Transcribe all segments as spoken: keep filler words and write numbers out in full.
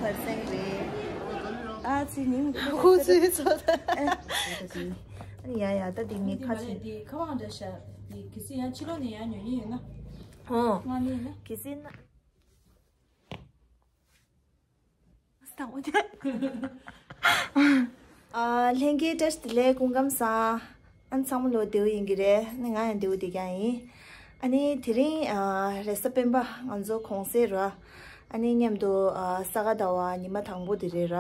བར་སེང་རེད། ཨ་ཙི་ཉིན་ཁོ་ཚོའི་ཚོད། ཨ་ནི་ཡ་ཡ་ད་དེ་ངས་ཁ་ཆེ། དེ་ཁ་བང་འདྲ་ཤར། དེ་གི་སི་ཡང་ཕྱི་ལོགས་ནས་ཡང་ཉོ་ཉེ་ཡོད་ན། ཨོ། ང་ནི་ཡིན་ན། གི་སི་ན། ཨ་ལྷན་རྒྱས་བཀྲ་ཤིས་བདེ་ལེགས། སྐུ་ཁམས་བཟང་། ཨ་ནི་ཚང་མ་ལོ་བདེ་པོ་ཡིན་གྱི་རེད། ཨ་ནི་ང་ཡང་བདེ་པོ་བསྡད་ཀྱང་ཡིན། ཨ་ནི་དེ་རིང་ཨ་རེས་གཟའ་སྤེན་པ་ང་ཚོ་གུང་སེང་ར། ཨ་ནི་མཉམ་དུ་ཨ་ས་ག་ཟླ་བ་ཉི་མ་དང་པོ་དེ་རེད་ར།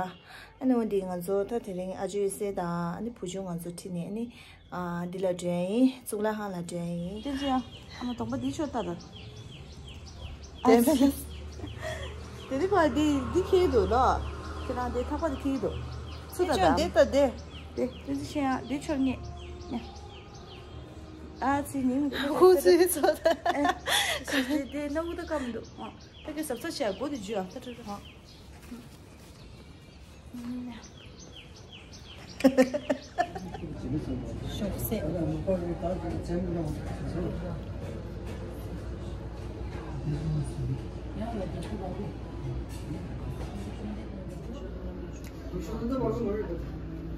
ཨ་ནི་འོ་འདི་ང་ཚོ་ད་དེ་རིང་ཨ་ཇོ་ཡེ་སེ་དང་ཨ་ནི་བུ་ཆུང་ང་ཚོ་ཁྲིད་ནས་ཨ་ནི་ཨ་འདི་ལ་འགྲོ་ཡ་ཡིན། གཙུག་ལག་ཁང་ལ་འགྲོ་ཡ་ཡིན། བསྟན་འཛིན་ཡ། ཨ་མ་གདོང་པ་འདི་ཆོ་ལྟ་དང་། དེ་ནི་ཁོ་འདི་འདི་ཁྱེར་འདུག་ལོ། ཁྱེད་རང་འདི་ཐག་པ་འདི་ཁྱེར་འདུག་ཚུར་ལྟ་དང་། འདི་ལྟ་འདི། དེ་བསྟན་འཛིན་ཤེས་ཡ་འདི་ཆོར་ངེས། ཨ་ཙི་ཉིན་ཁོ་ཚོའི་ཚོད། ཨེ། ཁོ་ཚོའི་དེ་སྣ་བུག་ད་སྐམ་འདུག་ཨ། ད་གི་གཟབ་གཟབ་བྱས་སྒོ་དེ་འཇུས་ཨ། ད་ཁྲ་ཁྲ་ཧང་། ཤོག་སེ།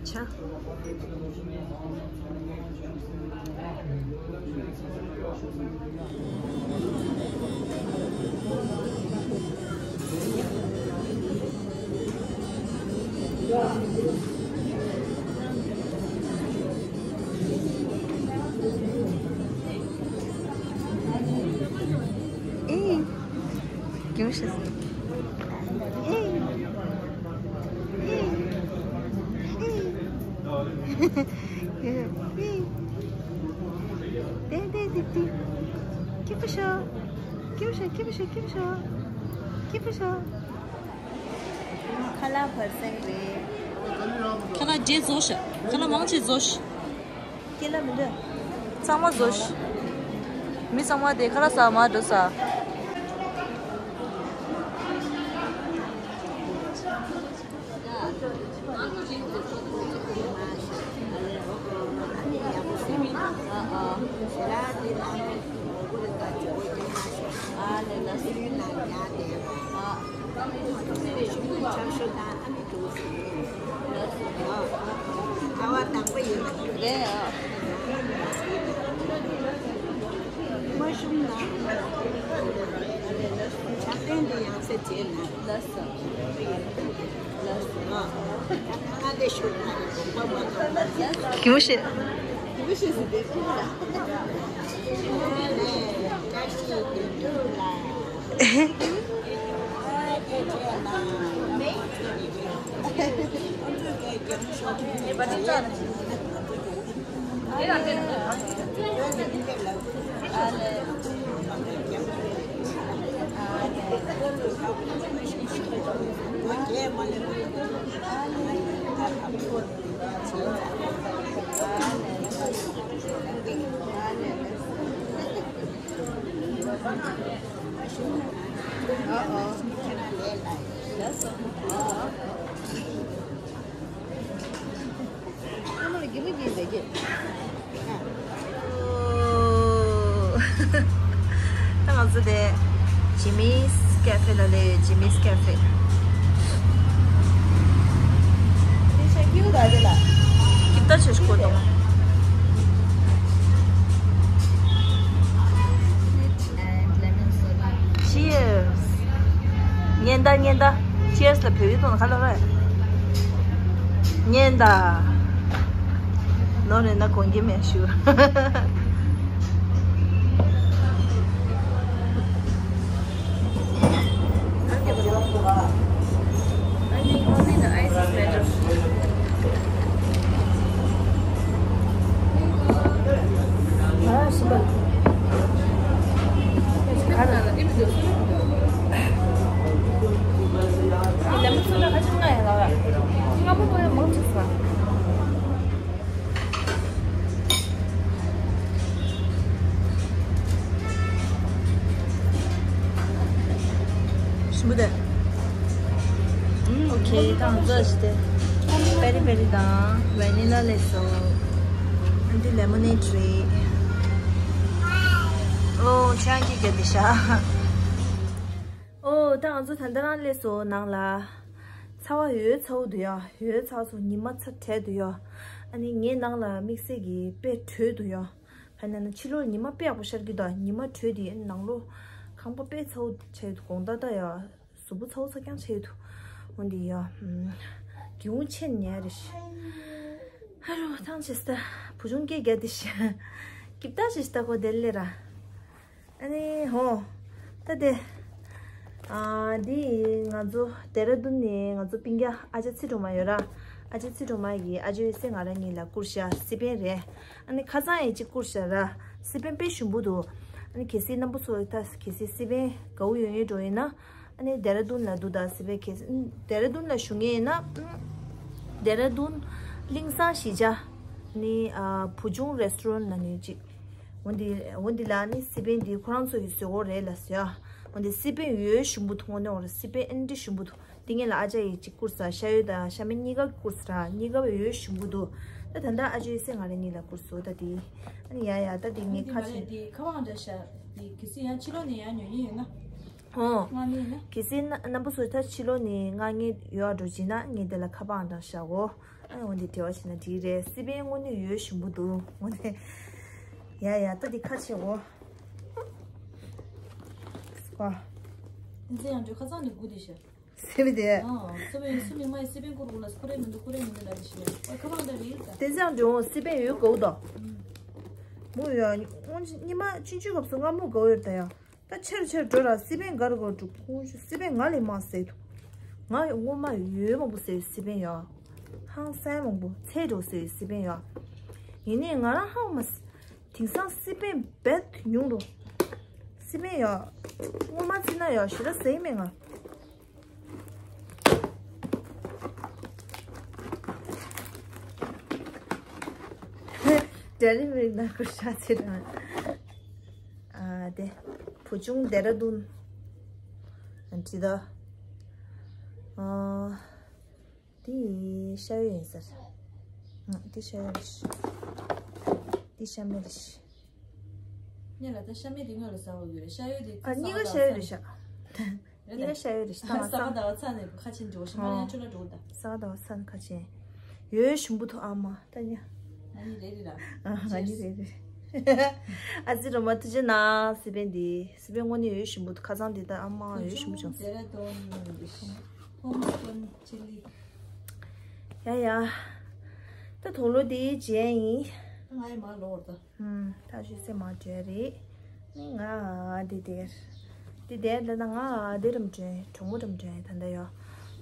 ཆ། ཨེ། སྐྱོ་ཤི་སོང་། ཨེ། ཨེ། ཨེ། ཏེ་ཏེ་ཏེ་ཏེ། སྐྱིད་པོ་ཤོག་སྐྱིད་པོ་ཤོག་སྐྱིད་པོ་ཤོག་སྐྱིད་པོ་ཤོག་སྐྱིད་པོ་ཤོག་ཁ་ལག་བར་སེང་རེད། ཁ་ལག་རྗེས་བཟོ་ཤ། ཁ་ལག་མང་ཆེ་བཟོ་ཤ། སྐྱེ་ལ་མི་འདྲ། གཙང་མ་བཟོ་ཤ། མི་ཚང་མ་དེ་ཁ་ལག་ཟ་མ་འགྲོ་ས། གི་མོ་ཤེས། ད་ང་ཚོ་དེ་Jimmy's Cafe ལ་སླེབས་ཡོད། Jimmy's Cafe། དེ་ཤ་ཀིའུ་ད་དེ་ལ། ཀིབ་ཏ་ཆེ་ཤོས་གོ་དོ། Cheers། ཉན་ད་ཉན་ད། Cheers ལ་བོད་ཡིག་ཐོག་ནས་ག་ལབ་རེད། ཉན་ད། ནོར་རེད་ན་དགོངས་ཀྱི་མེད་ཞུ། I think only the ice is better. ལེ་མོན་སོ་ཌ་ཁ་ཆུང་ང་ཡང་ལ་བ། ང་མོ་མོ་ཡང་མང་ཆེ་ས། ཞིམ་པོ་དེ། ཨུམ། ཨོ་ཁེ། ད་ང་ཚོ་ཞི་དེ་པེ་རི་པེ་རི་དང་ཝེ་ནི་ལ་ལས་སོ། ཨ་འདི་ལེ་མོ་ནེ་ཌི་རེད། ཨོ་ཆང་གི་ག་དེ་ཤ། ཨོ་ད་ང་ཚོ་ད་ལྟ་རང་ལས་སོ་ནང་ལ། ཚ་བ་ཡོད་ཚ་བོ་འདུག་ཡ། ཡོད་ཚ་སོང་། ཉི་མ་ཚ་དྲག་འདུག་ཡ། ཨ་ནི་ངའི་ནང་ལ་དམིགས་བསལ་གྱི་དཔེ་དྲོད་འདུག་ཡ། ཧ་ན་ན་ཕྱི་ལོགས་ཉི་མ་དཔེ་ཡག་པོ་ཤར་གྱི་འདུག་ཉི་མ་དྲོད་དེ་ནང་ལོགས་ཁང་པ་དཔེ་ཚ་བོ་ཆགས་ཡོད་འདུག་དགོང་དག་ད་ཡ། གཟུགས་པོ་ཚ་བོ་ཚ་རྐྱང་ཆགས་ཡོད་འདུག་འོན་ཏེ་ཡ། ཨམ། སྒེའུ་ཁུང་ཕྱེ་ཉལ་རེ་ཤི། ཧ་རོ་ཐང་ཆེ་སྟ། བུ་ཆུང་སྐད་རྒྱག་དེ་ཤི། སྐྱིབས་ད་ཆེ་སྟ་ཁོ་དེ་ལས་ར། ཨ་ནི་ཧོ། ད་དེ། ཨ། འདི་ང་ཚོ་ལྡེ་ར་ལྡུན་ནས་ང་ཚོ་སྤུན་ཀྱག་ཨ་ཅག་ཚེ་སྒྲོལ་མ་ཡོད་ར། ཨ་ཅག་ཚེ་སྒྲོལ་མ་གིས་ཨ་ཅོ་ཡེ་སེ་ང་རང་གཉིས་ལ་བསྐུར་ཤག་སི་པན་རེད། ཨ་ནི་ཁ་སང་ཡང་གཅིག་བསྐུར་ཤག་ར། སི་པན་དཔེ་ཞིམ་པོ་འདུག་ཨ་ནི་གལ་སྲིད་རྣམ་པ་ཚོ་ད་གལ་སྲིད་སི་པན་དགའ་བོ་ཡོད་ངེས་འགྲོ་ཡིན་ན། ཨ་ནི་ལྡེ་ར་ལྡུན་ལ་འདུག་ད་སི་པན་གལ་སྲིད་ལྡེ་ར་ལྡུན་ལ་བཞུགས་ངེས་ཡིན་ན། ལྡེ་ར་ལྡུན་གླིང་བཟང་གཞིས་ཆགས། ཨ་ནི་ཨ། བུ་ཆུང་རེ་སི་ཊོ་རན་ལ་ནི་གཅིག་འོ་འདི་འོ་འདི་ལ་ནི་སི་པན་འདི་ཁོ་རང་ཚོ་ཡི་བཟོས་གོ་རེད་ལ་ཟེར་ཡ། འོ་འདི་སི་པན་ཡོད་ཞིམ་པོ་འདུག་དངོས་གནས་འོ་ར་སི་པན་ཨེ་འདྲ་ཞིམ་པོ་འདུག་འདི་ངས་ལ་ཨ་ཅག་ཡི་གཅིག་བསྐུར་ས། ཤ་ཡོད་ད་ཤ་མེད་གཉིས་ཀ་བསྐུར་ས་ར། གཉིས་ཀ་བས་ཡོད་ཞིམ་པོ་འདུག་ད་ད་ལྟ་ཨ་ཅོ་ཡེ་སེ་ང་རང་གཉིས་ལ་བསྐུར་སོང་ད་དེ། ཨ་ནི་ཡ་ཡ་ད་དེ་ངས་ཁ་ཆེ། འདི་ཁ་པར་འདྲ་ཤ་འདི་གི་སི་ཡང་ཕྱི་ལོགས་ནས་ཡང་ཉོ་ཉོ་ཡོད་ན། ཨོ། ང་ནི་ཡིན་ན། གལ་སྲིད་ན་རྣམ་པ་ཚོ་ད་ཕྱི་ལོགས་ནས་ང་ངས་ཡོད་འགྲོ་བྱིན་ན་ངས་དེ་ལ་ཁ་པར་འདྲ་ཤ་འོ། ཨ་འོ་འདི་འབྲེལ་བ་བྱས་ན་འགྲིག་རེད། སི་པན་དངོས་གནས་ཡོད་ཞིམ་པོ་འདུག་འོ་འདི། ཡ་ཡ་ད་འདི་ཁ་ཆེ་འོ། སི་པན། འདི་ཚེ་ཡང་འགྲོ་ཁ་སང་ནས་སྒུག་བསྡད་ཤག་སི་པན་དེ། ཨ་སི་པན་སི་པན་མ་ཡི་སི་པན་བསྐུར་དགོས་ལ་སི་པན་མི་འདུག་སི་པན་མི་འདུག་ལ་དེ་ཤི་ཡ། ཨ་ཁ་པར་འདྲ་རེད་ད། དེ་ཚེ་ཡང་འགྲོ་འོང་སི་པན་ཡོད་དགོས་ད། མོ་ཡ་སྔོན་ཉི་མ་ཆུང་ཆུང་སྐབས་སུ་ང་མོ་དགའ་བོ་ཡོད་ད་ཡ། ད་ཆེར་ཆེར་འགྲོ་ར་སི་པན་ག་རེ་ག་རེ་འགྲོ་ཁོང་ཆུ་སི་པན་ང་ལས་མང་ཟེར་འདུག་ང་སྔོན་མ་ཡོད་མང་པོ་ཟེར་སི་པན་ཡ། ཧང་སང་མང་པོ་ཚད་འགྲོ་ཟེར་སི་པན་ཡ། ཡིན་ནའི་ང་རང་ཧང་མ་ཟེར། དེང་སང་སི་པན་རྦད་ཉུང་འགྲོ། སི་པན་ཡ། སྔོན་མ་ཚེ་ན་ཡ་ཞེ་དྲག་ཟེར་མེད་ང་། ཌེ་ལི་བ་རི་ན་ཁུར་ཤ་ཚེ་དང་། ཨ་དེ། བུ་ཆུང་ལྡེ་ར་ལྡུན། ཨ་འདི་ད། ཨ་འདི་ཤ་ཡོད་ཡིན་ཟེར། ཨ་འདི་ཤ་ཡོད་རེད། འདི་ཤ་མེད་རེད། ངས་ལ་ད་ཤ་མེད་དེ་ངོས་ལ་ཟ་བ་ཡོད་རེད། ཤ་ཡོད་དེ་ཨ་གཉིས་ཀ་ཤ་ཡོད་རེད་ཤག་གཉིས་ཀ་ཤ་ཡོད་རེད་ཤག་ད་ང་ས་ག་ཟ་ཟླ་བ་ཚ་ནས་ཁ་ཆེ་འགྲོ་ཞིང་ང་ཡང་ཆུ་ལ་འགྲོ་ད། ས་ག་ཟླ་བ་ཚ་ནས་ཁ་ཆེ། ཡོད་ཞིམ་པོ་ཐུག་ཨ་མ་ད་ཉ། ང་གཉིས་རེད་རེད་ལ། ཨ་ང་གཉིས་རེད་རེད། ཨ་ཙི་རོ་མ་ཐུགས་རྗེ་གནང་སི་པན་འདི། སི་པན་དངོས་གནས་ཡོད་ཞིམ་པོ་ཐུག་ཁ་སང་འདི་ད་ཨ་མ་ཡོད་ཞིམ་པོ་བྱུང་། ཡ་ཡ། ད་དུག་ལོག་འདི་བྱས་ཡིན། ང་ཡི་མ་ལོག་ད། ཨུམ། ད་ཞུ་སེ་མ་བྲོས་རེད། ནི་ང་འདི་དེར། འདི་དེར་ལ་ན་ང་འདི་རམ་བྲོས་གྲོགས་མོ་རམ་བྲོས་ད་འདི་ཡོ།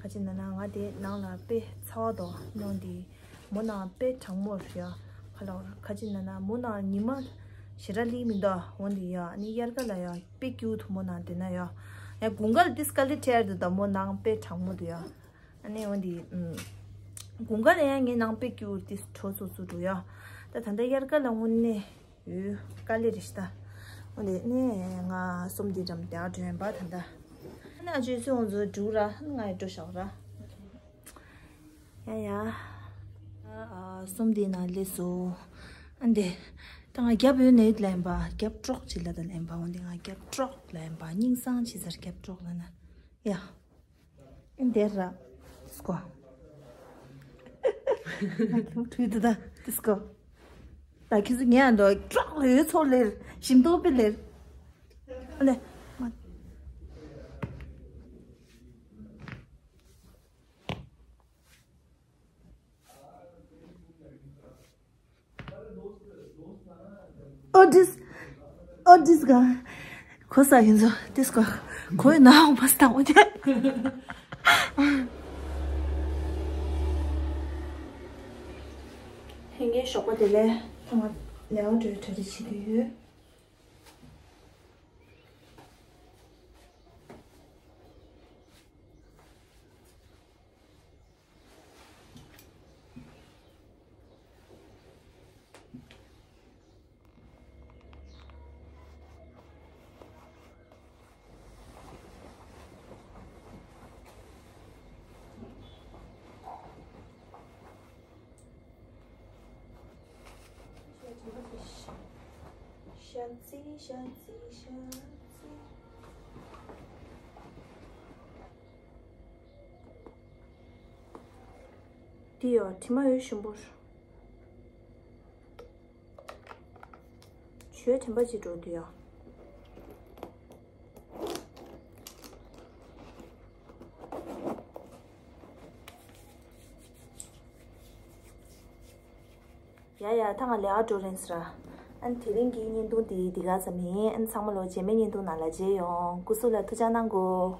ཁ་ཅིག་ན་ན་ང་དེ་ནང་ལ་དཔེ་ཚ་བ་དོ་ཉོང་འདི། མོ་ནང་དཔེ་གྲང་མོ་རེད་ཡོ། ཁ་ལོ་ཁ་ཅིག་ན་ན་མོ་ནང་ཉི་མ་ཞེ་དྲག་ལི་མི་འདུག་འོ་འདི་ཡོ། ནི་དབྱར་ཁ་ལ་ཡོ་དཔེ་སྐྱིད་ཐུ་མོ་ནང་དེ་ན་ཡོ། ཡ་དགུན་ཁ་ལ་ཏིས་ཀ་ལི་ཁྲེར་འདུག་ད་མོ་ནང་དཔེ་གྲང་མོ་འདུག་ཡོ། ཨ་ནི་འོ་འདི། ཨུམ། དགུན་ཁ་ལ་ཡང་ངའི་ནང་དཔེ་སྐྱིད་ཏིས་དྲོ་ཚུ་ཚུ་འགྲོ་ཡ། ད་ད་ལྟ་དབྱར་ཁ་ལ་དངོས་གནས་ཡོད་དཀའ་ལས་རེད་ཤི་ད། འོ་འདི་ནས་ང་གསུམ་འདི་འགྲམ་དེ་ཨ་འགྲོ་ཡིན་པ་ད་ལྟ། ཨ་ནི་ཨ་ཅོའི་སུ་འོང་ཚོ་འགྲུག་ར་ང་ཡི་འགྲོ་ཤག་ར། ཡ་ཡ། ཨ་གསུམ་འདི་ན་སླེབས་སོ། ཨ་འདི། ད་ང་རྒྱབ་ཡོད་ནས་ལེན་པ་རྒྱབ་ཀྲོག་ཅིག་ལ་ད་ལེན་པ་འོ་འདི་ང་རྒྱབ་ཀྲོག་ལེན་པ་སྙིང་སང་ཆི་ཟེར་རྒྱབ་ཀྲོག་ལ་ན། ཡ། འདིར་ར། ཏིས་ཀོ། ང་ལུག་ཁྲུས་དུ་ད་ཏིས་ཀོ། ད་ཁྱི་སུ་ཉལ་འདུག་ཀྲོག་ལེར་ཚོ་ལེར་ཞིམ་ཏོག་པི་ལེར། ཨ་ལེ། མ། ཨོ་ཌིས། ཨོ་ཌིས་ག་གོ་ས་ཡིན་ཚོ་ཏིས་གོ་གོ་ཡི་ནའང་མ་སྟངས་འོ་དེ། ཧེང་གེ་ཞོགས་པ་དེ་ལས་ཐོག་མ་ལེའོ་འགྲོའི་གྲ་སྒྲིག་བྱེད་དུ་ཡོད། ཤ་ཚི་ཤ་ཚི་ཤ་ཚི། འདི་ཡོ་དྲི་མ་ཡོད་ཞིམ་པོར། ཆོས་དྲན་པ་ཅིག་འགྲོ་འདུག་ཡ། ཡ་ཡ། ད་ང་ལས་ཨ་འགྲོ་རན་ཟེར། ཨན་དེ་རིང་གི་བརྙན་ཐུང་འདི་འདི་ག་ཙམ་ཡིན། ཨན་ཚང་མ་ལོ་རྗེས་མའི་བརྙན་ཐུང་ནང་ལ་མཇལ་ཡོང་། སྐུ་གཟུགས་ལ་ཐུགས་ཅག་གནང་གོ།